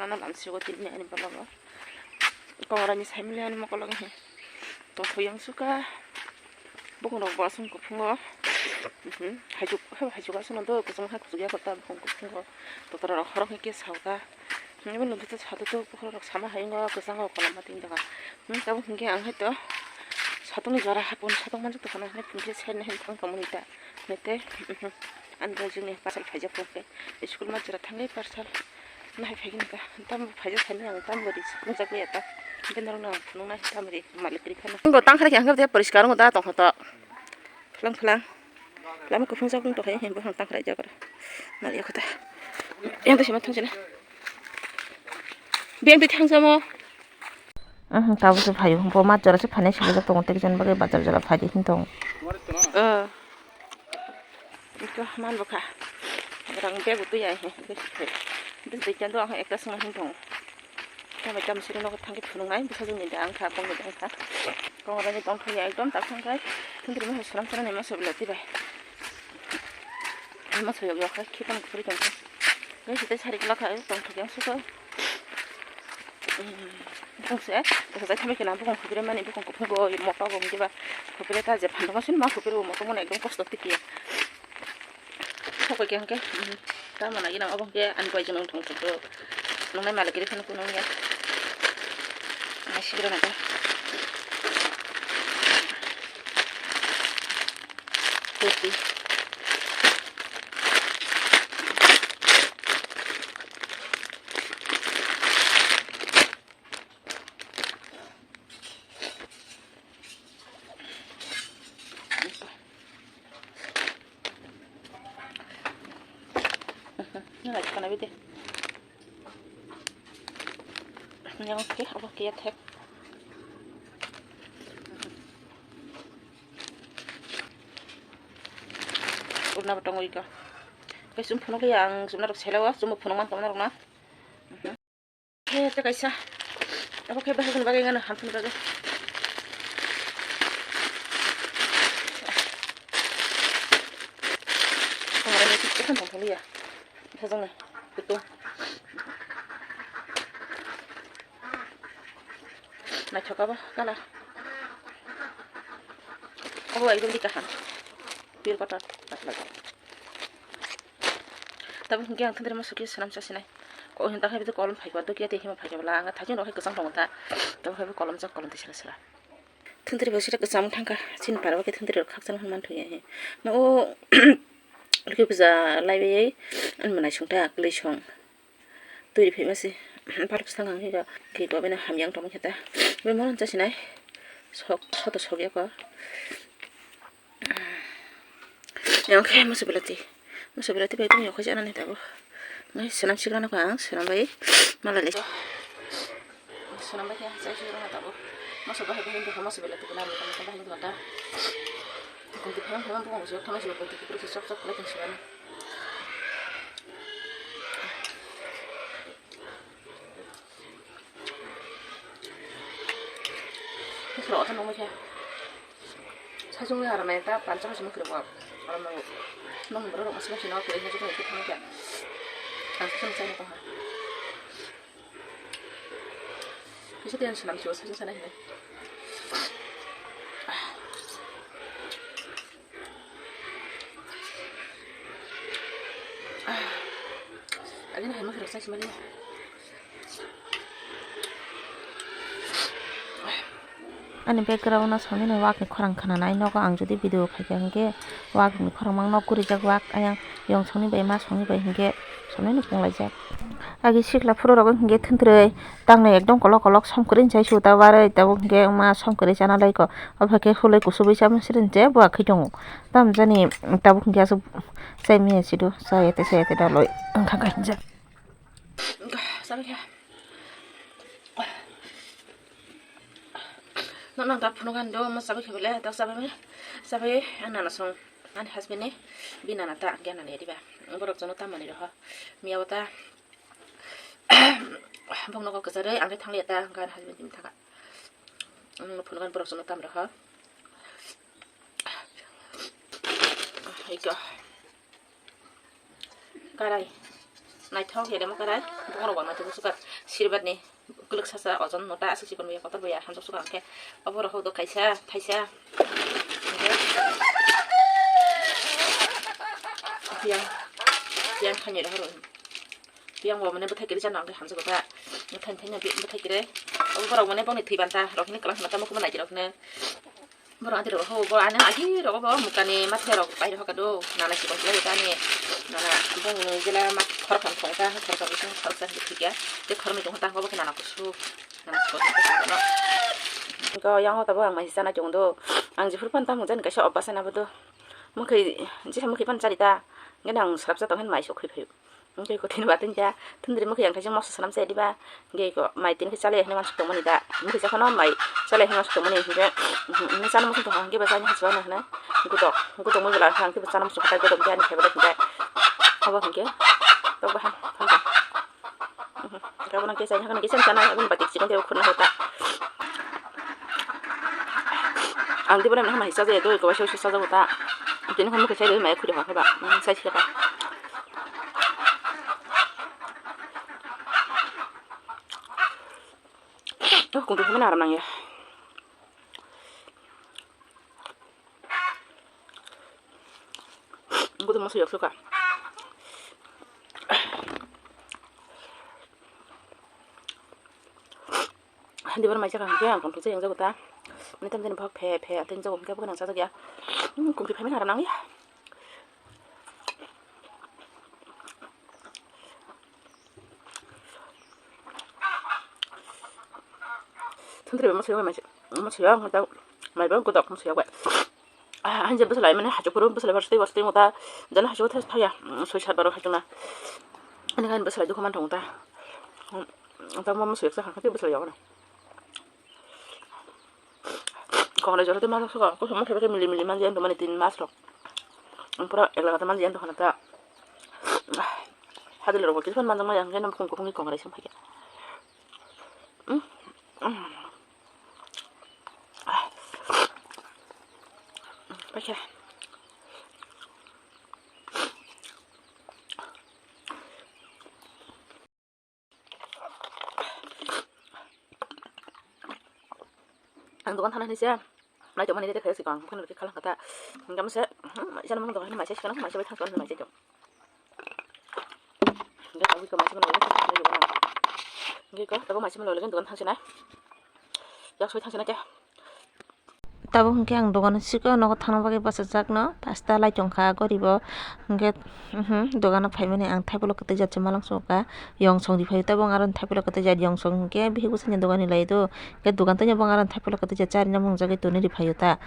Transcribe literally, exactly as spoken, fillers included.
Ano lamsigo tini ani balogo. Kongrani saimili ani mokologo he. Tongthok yang suka. Bokong rok bo aswng kuphungo. Mhm. Haijuk, haijuk aswk no do, kwchwng hai kuchuk ya kota bokong kuphungo. Totra rok horok hai khe sauka. Ibo nungkhe sadu tu bukhuk rok sama hai wngkha, kwchang rok kolom ma tin doga. Hmm, tabuk hinkhe ang hai to satungni jora hapung satong manjak tongkha na hinwi phunukhe side na hinwi thang tongmani ta. Hinwi tei, mhm, ani bai jwkni parcel phaijak tongkhe school ma jora thangwi parcel nahai phaikhe nukha. Tamo phaijak thani ang tamo ri nukjak ya ta. Hinkhe norokno ang phunuknai tamo ri malik ri phano. Bo tangkhana khe ang khe poriskar wngo da tongkha to. Phlang phlang. Lama kuphung jagong tongkha, yang buphang tangkhwlai jagra. Nal yakho ta. Yang to sima thang sina. Beng to thang samo. Mhm, tabuk se phaio. Bo mat jora se phainai sibajak tongo, tei jon bagwi bazar jora phai di hin tong. Oh. Ito man bokha. Rang bag utu ya he. Dui jan do ang ekta sima hin tong. Tamo jam siri nogo thangkhe phunuknai bwsajwkni da wngkha, bongni da wngkha. Kongrani tongthokya ekdom tak thangkhe thwndri masa swnam swnamni masa belai twibai. Masa yok yok khai khitang khuri tongkha. Gai site sari kwlak khai tongthokya suko. Bukung se, bukung jai thamikhe na bukung khubire mani bukung kuphungo moto bo hwndiba khubire ta je phanto ma sini ma khubire bo moto mani ekdom kosto tikya. Thokbai khe hwnkhe, mhm, tamo nai gina obo hwnkhe ani bai jwnang thong thok nwngnai malik ri phano kunung ya. Nai sibira nai ta. Kurti. Nang ai kana bide. Yang ke apa ke ya thek. Urna batong ika. Kaisum phunuk ya ang sumna rok selawa, sumu phunuk man kamna rok na. He, tei kaisa. Abo khe bahai kheno bagwi gana, hamphani bagwi. Tongmani tei tongthokliya. Sajangni kutung. Naithok abo colour. Abo ekdom di kaham. Pure cotton. Tabuk hwnkhe ang thwndri masa khe swnam sa sinai. Ko hwn ta hai kolom phai ba dukya tei hima phai ba la ang thajin rok hai kwchang tongo ta. Tabuk hai kolom jak kolom tei sela sela. Thwndri bo sira kwcham thangkha. Chini para o khe thwndri rok khakchang hwnwi manthoya. Ma o lwkhe puja lai bai ani mwnai song ta kwlwi song. Twi ri phai ma se. Bathok swkang ang khe khe ko bini hamya wng tongma khe ta. Bini mono cha sinai. Sok soto sok ya ko. Yang khe moso belati. Moso belati bai tong yokho jana ni tabo. Ngai swnam sigra no ang swnam bai. Mala le. Swnam bai khe sai sigra no tabo. Moso bahai bahai khe moso belati kona mo kona bahai khe ta. Kunti phang phang bo moso thama sigra kunti kipri sok sok kala tong sigra. Khoro ta nungmai khe. Sajung ya rwnai ta pansa ma simi khoro bo. Oro nang nang bro rok ma sima sino khe sajung ya thang khe. Ang sima sima tong ha. Kisa tiyan swnam siyo sajung sana hinai. Agini hai mokhe rok sai simani. Ani background no songwi no wak ni khorang khna nai nogo ang jodi video khaikha hinkhe wak ni khorang mang nok gurijak wak ayang yong songni bai ma songni bai hinkhe songwi no punglaijak. Agi sikla phuru rogo hinkhe thwntwrwi tangnai ekdom kolok kolok som kwrwi chai su ta barwi tabuk hinkhe ma som kwrwi chana laiko. Obo khe hulai kusubui chama siri je bo akhai tongo. Tamjani tabuk hwnkhe aswk chai manya sido, chaya tei chaya tei daloi wngkha kaisa. Nang nang dak phunuk ani do, ma chabai khe bele, dak chabai mani, chabai ani nana song, ani husband ni, bi nana ta, hwnkhe nana ya diba, borok jono ta mani roho, miya o ta, bokno kok kwcharwi, ang khe thang liya ta, hwnkhe ani husband tini thangkha. Ang no phunukani borok chwngno tam rwkha. Iko. Karai. Naithok ya demo karai, bongorok wang naithok sukar, sirbat ni kuluk sasa ojon nota aswk chikon ya kotor ya hamjak sukar khe, obo rok do kaisa thaisa. Yang, yang thani rok. Yang bo mane bwthai kwrwi chana hwnkhe hamjakgo ta. Bwthai, bwthai no bi-, bwthai kwrwi. Obo borok mane bongni thwi banta rok hwnwi kwlwng khna tamo kwbangma naidi rok hwnwi. Borok adi rok ho, bo ani agi rok bo mukani mathe rok pai rok do. Nana chikon kwlai ta ani. Nana bongni jela ma khoroksa thong ta, khoroksa bising khoroksa hwnkhe thwikya. Tei khoroknwi tong ta, obo khe nana kusu. Nana chikon kwlai ta no. Ko yang o tabuk ang mai sana chong do. Ang jephuru pan tamo jani kaisa obasa na bo do. Mwkhwi, jesa mwkhwi pan chari ta. Hwnkhe ang swrapsa tong hwn mai sok khwi phaio. Hwnkhe eko tini ba tini kha, thundri mwkhwi ang khaisa moso swnam se diba, hwnkhe eko mai tini khe chalai hwnwi uansuk tongmani da, mwkhwi sa phano mai chalai hwnwi uansuk tongmani, hwnkhe, mhm, hwnwi chana muchung tongkha, hwnkhe bo chani hachwk ano hwnwi, godok, godok moi bwla hwnkhe bo chana muchung kha, godok hwnkhe ani favorite hwnkhe, abo hwnkhe, tok baham, phalka. Mhm, hwnkhe abono khe chai hwnkheno kisa chana, aboni batik chikon tei khurna hota. Ang dibo nang hai chaja ya, doi kwbaisa uaisa chajago ta. Tini khe mwkhwi sai rwui maya khuri hor khe ba. Hmm, sai se ta. Oh, kung tu mana aram nang ya. Ang kutu moso yok suka. Dibar mai chakha hwnkhe ang tongthok se yang jago ta. Nai tam jani bhak phe phe ateng jago hwnkhe abo nang chajak ya. Hmm, kung tu phaimani aram nang ya. Thundri bai mwswi bai mai, mwswi bai mai bai godok mwswi bai. Ah, hanje bwswlai mani hachuk phuru bwswlai bar stwi bar stwi mota jana hachuk thas thaya, mm, soi sat bar hachuk na. Ani kan bwswlai dukhu man thong ta. Mm, tamo mwswi yak sa kha khe bwswlai yago na. Kong rai jora tei ma sok sok ko somo thebe mili mili man jen to mani tin mas rok. Pura ek laga ta man jen to hana ta. Hadil rok bo kisa man jang ma yang ke nam kung kung kong rai sam phai. Paikha. Ang dokan thana hinwi se. Nai tongmani de khe sikang, bukhano khe khalang kata. Hingke mose, hmm, jani mung dokan mai se sikang, mai se bai thang sikang, mai se jong. Hingke tabuk ko mai se mano, hingke ko tabuk mai se mano, hingke dokan thang sinai. Yak soi thang sinai khe. Tabuk hingke ang dokan sikang nogo thangna bagwi bachajak no, pasta lai tongkha goribo. Hingke, mhm, dogano phaimani ang thaipolo kwtwijak se malong sukha, yong song riphaio tabuk aro thaipolo kwtwijak yong song hingke bihik bwsani dogani lai do. Hingke dogan tei bo aro thaipolo kwtwijak charina mungjagwi tonwi riphaio ta.